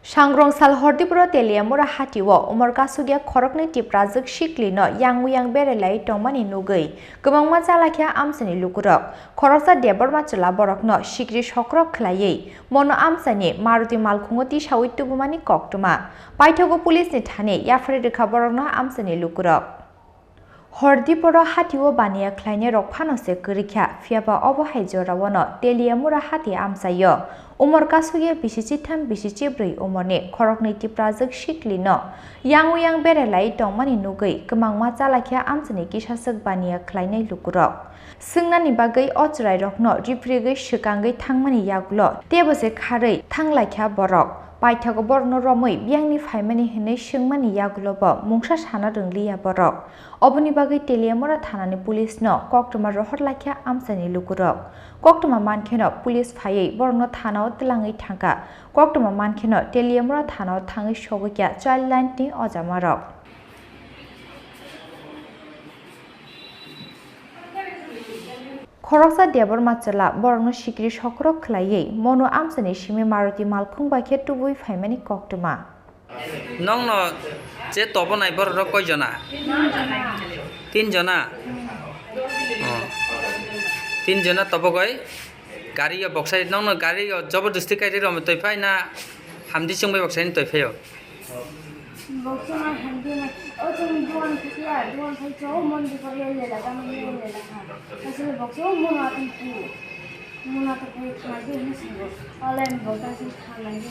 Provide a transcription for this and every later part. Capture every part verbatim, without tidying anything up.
Sangrong sal Hordipuro Teliamura hatio umor kasugya khoroknwi Tiprajwk siklino yang uyang berelai tongmani nugwi kwbangma chalakya amchaini lukurok. Khoroksa Debbarma chwla borokno sikri sokrok khwlaiwi mono amchaini Maruti malkhungo tisawi tubumani koktwma. Paithago police ni thani yaphari rwkha borokno amchaini lukurok. Hordiporo hatio baniya khlainai rok phano se kwrwi kha, phiyaba obo hai jorao no Teliamura hati amchaio. Umor kasugya bisi chitham bisi chibrwi umorni khoroknwi Tiprajwk siklino yang uyang berelai tongmani nugwi kwbangma chalakya amchaini kisaswk baniya khlainai lukurok. Swngnani bagwi o chwrairokno riphirigwi swkangwi thangmani yagulo teibo se kharwi thanglaikha borok. Paithago borokno romwi biyangni phaimani hwnwi swngmani yagulo bo mungsa sana rwngliya borok. Oboni bagwi Teliamura thanani police no koktwma rohor laikha amchaini lukurok. Koktwma mankheno police phaiwi borokno thanao twlangwi thangkha. Koktwma mankheno Teliamura thanao thangwi sogwi kha child line ni ojamarok. Khoroksa Debbarma chwla borokno sikri sokrok khwlaiwi mono amchaini simi Maruti malkhung bai khe tubui phaimani koktwma. Nokno je tobo nai borok rok koi jona? Tin jona. Oh. Tin jona tobo goi gari yo boksai nokno gari yo jobordosti kai rwi rw twi phai na hamdi chwngbai boksai ni twi phai o? Boksai ma hamdi ma o chwng duan phiya duan phai cho mon di kor yo lela ta mon yo lela ha. Asle boksai mon atin pu. Mon atin pu khana di ni singo. Alai boksai sin khana di.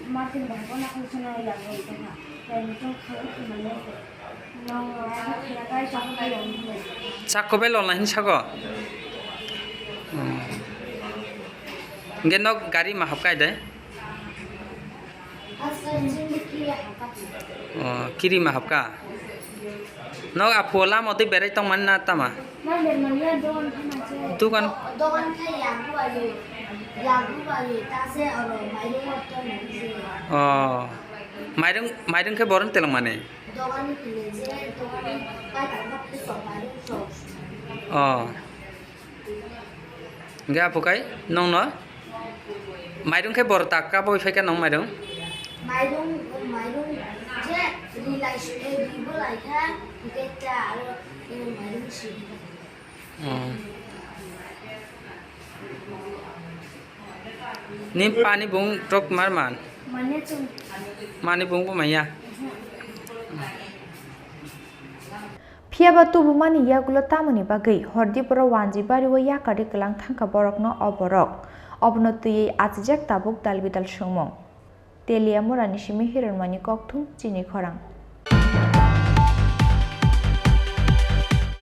Martin bai bo na khung sino ya bo tongkha. Ya ni tong khung sino ya. Nong ya khana kai chakko bai lo ni. Chakko bai lo na hin sako. Hmm. Hingke nok gari ma hapkai de? Oh, kiri ma hapka. Nok aphu lama twi berai tongmani na tama? Dukan. Dogan khe yagu bai, yagu bai, ta se oro mairung o tong nang se. Oh. Mairung, mairung khe boron telong mani? Dogan ni kile je, dogan ni pai ta ma khe sok mairung sok. Oh. Hingke aphu kai nongno mairung khe bor tak ka boi phai khe nong mairung? Mairung, mairung je rilai, eh, ribo lai kha, hingke ta aro, eh, mairung si. Hmm. Ni pani bung tok mar man? Mane chung. Mani bung bo maya? Phiyaba tubumani yagulo tamoni bagwi Hordiporo Wanjibari o yakarwi kwlang thangkha borokno o borok. Obono twiwi achijak tabuk dalbidal swngmung. Teliamurani simi Hiranmani kokthum chini khorang.